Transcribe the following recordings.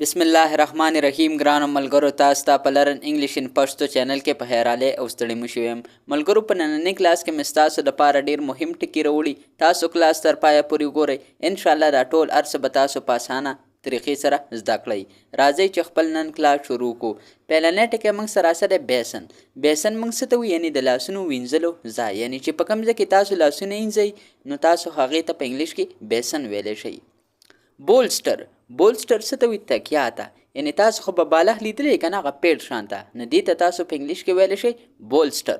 بسم الله الرحمن الرحیم. ګرانو ملګرو، تاسو ته په Learn English in Pashto channel کې په خیراله او ستړي مشي ویم. ملګرو، په نننۍ کلاس کې مې ستاسو دپاره ډیر مهم ټکي راوړي. تاسو کلاس تر پایه پورې وګورئ. انشاءالله دا ټول هر څه به تاسو په اسانه طریقې سره زده کړئ. راځئ چې خپل نن کلاس شروع کو. پیلنی ټکی موږ سره څه دی؟ Basin. Basin موږ څه ته وایو؟ یعنې د لاسونو وینځلو ځای، یعنې چې په کوم ځای کې تاسو لاسونه وینځئ، نو تاسو هغې ته په انګلیش کې basin ویلی شئ. Bolster. Bolster څه ته وایي؟ تکیا ته. یعنې تاسو خو به بالښت لیدلی که نه، هغه پیډ شان ته، نو دې ته تاسو په انګلیش کې ویلی شئ bolster.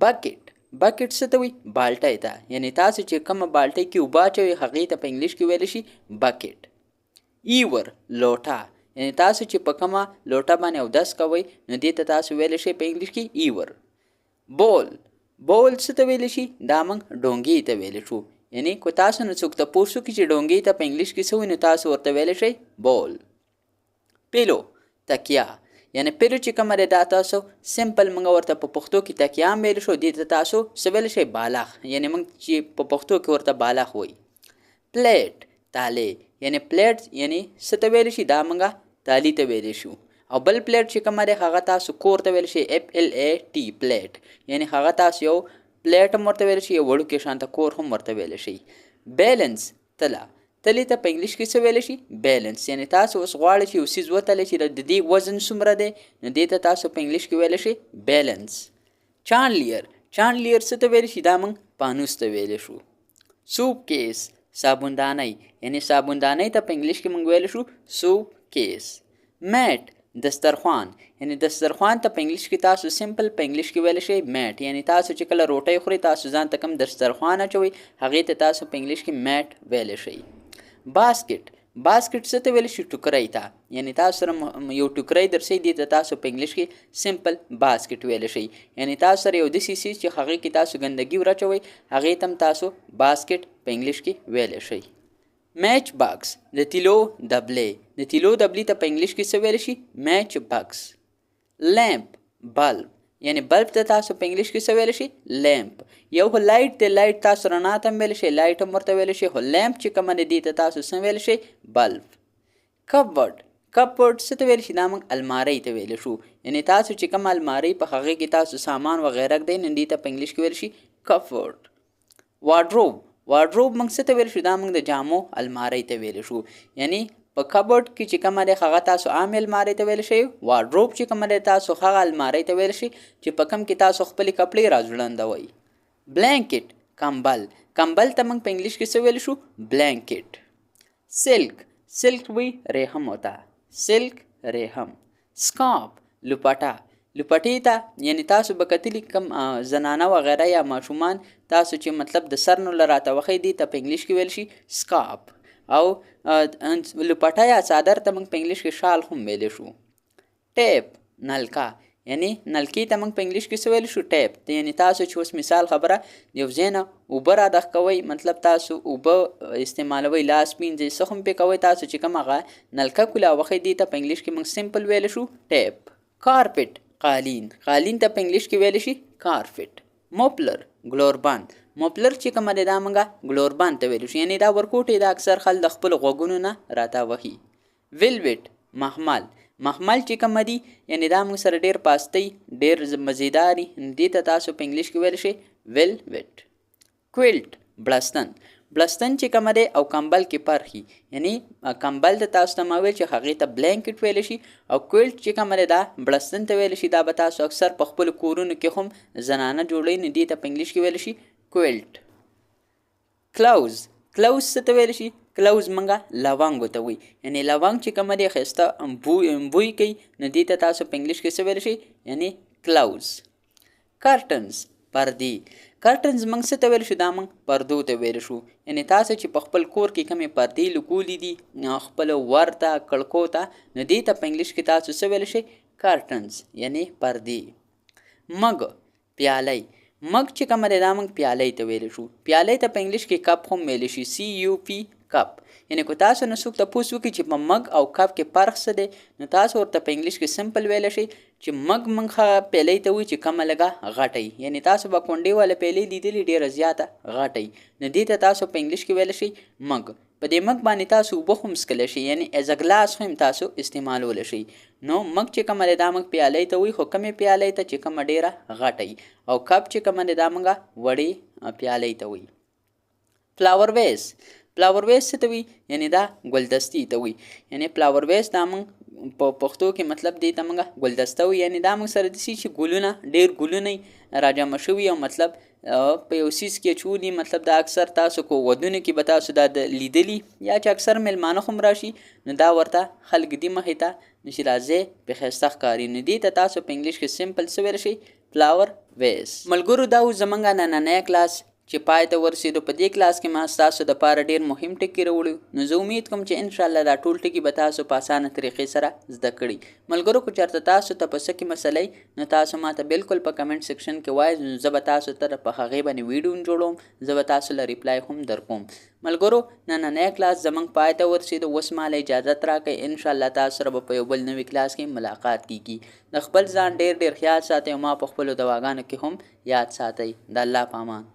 Bucket. Bucket څه ته وایي؟ بالټۍ ته. یعنې تاسو چې کومه بالټۍ کې اوبه اچوئ، هغې ته په انګلیش کې ویلی شي bucket. ایور، لوټه. یعنې تاسو چې په کومه لوټه باندې اودس کوئ، نو دې ته تاسو ویلی شئ په انګلیش کې ایور. Bowl. Bowl څه ته ویلی شي؟ دا موږ ډونګې ته ویلی شو. یعنی که تاسو نه څوک تپوس وکړي چې ډونګې ته په انګلیش کې څه وایي، نو تاسو ورته ویلی شئ bowl. Pillow، تکیا. یعنی pillow چې کومه ده، دا تاسو simple موږ ورته په پښتو کې تکیا هم ویلی شو. دې ته تاسو څه ویلی شئ؟ بالښت. یعنی موږ چې په پښتو کې ورته بالښت وایي. Plate، تالی. یعنی plate یعنی څه ته ویلی شي؟ دا موږ تالی ته ویلی شو. او بل plate چې کومه ده، هغه تاسو کور ته ویلی شئ، FLAT، flat. یعنی هغه تاسو یو plate هم ورته ویلی شي، یو وړوکی شانته کور هم ورته ویلی شي. Balance، تله. تلې ته په انګلیش کې څه ویلی شي؟ Balance. یعنی تاسو اوس غواړئ چې یو څیز وتلی چې د دې وزن څومره دی، نو دې ته تاسو په انګلیش کې ویلی شئ balance. Chandelier. Chandelier څه ته ویلی شي؟ دا موږ پانوس ته ویلی شو. Soap case، صابوندانۍ. یعنی صابوندانۍ ته په انګلیش کې موږ ویلی شو soap case. Mat، دسترخوان. یعنی دسترخوان ته په انګلیش کې تاسو simple په انګلیش کې ویلی شئ mat. یعنی تاسو چې کله روټۍ خورئ، تاسو ځان ته کوم دسترخوان اچوئ، هغې ته تاسو په انګلیش کې mat ویلی شئ. Basket. Basket څه ته ویل شي؟ ټوکرۍ ته. یعنی تاسو سره یو ټوکرۍ درسئ، دې ته تاسو په انګلیش کې simple basket ویل شئ. یعنی تاسو سره یو داسې څیز چې هغې کې تاسو ګندګي وراچوئ، هغې ته هم تاسو basket په انګلیش کې ویلی شئ. Match box، د تیلو دبلې. د تیلو دبلې ته په انګلیش کې څه ویل شي؟ Match box. Lamp، bulb. یعنی بلب ته تاسو په انګلیش کې څه ویل شي؟ Lamp. یو خو light دی، light تاسو رڼا ته هم ویل شي، light هم ورته ویل شي، خو lamp چې کومه دی، دې ته تاسو څه ویل شي؟ Bulb. Cupboard. Cupboard څه ته ویل شي؟ دا موږ المارۍ ته ویل شو. یعنی تاسو چې کوم المارۍ، په هغې کې تاسو سامان وغیره ږدئ، نو دې ته په انګلیش کې ویل شي cupboard. Wardrobe. Wardrobe موږ څه ته ویل شو؟ دا موږ د جامو المارۍ ته ویل شو. یعنی په cupboard کې چې کومه دی، هغه تاسو عام المارۍ ته ویل شئ. Wardrobe چې کومه دی، تاسو هغه المارۍ ته ویل شئ چې په کوم کې تاسو خپلې کپړې راځوړندوئ. Blanket، کمبل. کمبل ته موږ په انګلیش کې څه ویل شو؟ Blanket. Silk. Silk وی ریحم ته، silk ریحم. Scarf، لوپټه. لوپټې ته یعنی تاسو به کتلي کم زنانه وغیره یا ماشومان تاسو چې مطلب د سر نه راته وښیي، دې ته په انګلیش کې ویل شي scarf. او لوپټه یا څادر ته موږ په انګلیش کې shawl هم ویلی شو. Tap، نلکه. یعنی نلکې ته موږ په انګلیش کې څه ویلی شو؟ Tap. یعنی تاسو چې اوس مثال خبره یو ځای نه اوبه را کوئ، مطلب تاسو اوبه استعمالوئ، لاس پینځئ، څه هم پې کوئ، تاسو چې کوم هغه نلکه کولا وښئ، دې ته په انګلیش کې موږ simple ویلی شو tap. Carpet، قالین. قالین ته په انګلیش کې ویلی شي carpet. Muffler، ګلوربند. Muffler چې کومه دی، دا موږ ګلوربند ته ویلی شو. یعنی دا ورکوټی دا اکثر خلک د خپلو غوږونو نه راته وهي. Velvet، مخمل. مخمل چې کومه دي، یعنی دا موږ سره ډیر پاستي، ډیر مزیداري، دې ته تاسو په انګلیش کې ویلی شئ velvet. Quilt، بړستن. بړستن چې کومه دی او کمبل کې فرق، یعنی کمبل ته تاسو ته ما ویل چې هغې ته blanket ویل شي او quilt چې کومه دی، دا بړستن ته ویل شي. دا به تاسو اکثر په خپلو کورونو کې هم زنانه جوړوي، نو دې ته په انګلیش کې ویل شي quilt. Cloves. Cloves څه ته ویل شي؟ Cloves مونږه لونګو ته وایي. یعنی لونګ چې کومه دی، ښایسته بوی کوي، نو دې ته تاسو په انګلیش کې څه ویل شي؟ یعنی cloves. Curtains، پردې. Curtains موږ څه ته ویل شو؟ دا موږ پردو ته ویل شو. یعنی تاسو چې په خپل کور کې کومې پردې لګولې دي خپل ور ته، کړکو ته، نو دې ته په انګلیش کې تاسو څه ویل شئ؟ Curtains، یعنی پردې. Mug، پیالی. Mug چې کومه دی، دا موږ پیالی ته ویل شو. پیالی ته په انګلیش کې cup هم ویل شي، CUP، cup. یعنی که تاسو نه څوک تپوس وکړي چې په mug او cup کې فرق څه دی، نو تاسو ورته په انګلیش کې simple ویلی شئ چې mug موږ هغه پیلۍ ته وایي چې کمه لږه غټه وي. یعنی تاسو به کونډې واله پیلۍ لیدلې، ډېره زیاته غټه وي، نو دې ته تاسو په انګلیش کې ویلی شئ mug. په دې مګ باندې تاسو اوبه هم څښلی شئ، یعنی as a glass هم تاسو استعمالولی شئ. نو مګ چې کومه دی دا موږ پیالۍ ته وایي، خو کومې پیالۍ ته چې کومه ډېره غټه وي، او cup چې کومه دی دا موږ وړې پیالۍ ته وایي. flower vase، flower vase څه ته وایي؟ یعنی دا ګلدستي ته وایي. یعنی flower vase دا موږ په پښتو کې مطلب دې ته موږ ګلدسته وایي. یعنی دا موږ سره داسې چې ګلونه، ډېر ګلونه راجمع شوي او مطلب په یو څیز کې اچولي. مطلب دا اکثر تاسو کو ودونو کې به تاسو دا لیدلي، یا چې اکثر میلمانه هم راشي نو دا ورته خلک دي مخې ته نو چې راځي په ښایسته ښکاري. نو دې ته تاسو په انګلیش کې simple څه ویلی شئ؟ flower vase. ملګرو دا و زمونږ نننی کلاس چې پای ته ورسېدو. په دې کلاس کې ما ستاسو دپاره ډېر مهم ټکي راوړي، نو زه امید کوم چې انشاءالله دا ټول ټکي به تاسو په اسانه طریقې سره زده کړي. ملګرو که چېرته تاسو ته په څه کې مسله نو تاسو ما ته بالکل په comment section کې وایئ، نو زه به تاسو ته په هغې باندې ویډیو جوړوم، زه به تاسو له reply هم درکوم. ملګرو نننی کلاس زمونږ پای ته ورسېدو، اوس ما له اجازت راکړئ. انشاءالله تاسو سره به په یو بل نوي کلاس کې ملاقات کیږي. د خپل ځان ډېر ډېر خیال ساتئ او ما په خپلو دعاګانو کې هم یاد ساتئ. د الله په امان.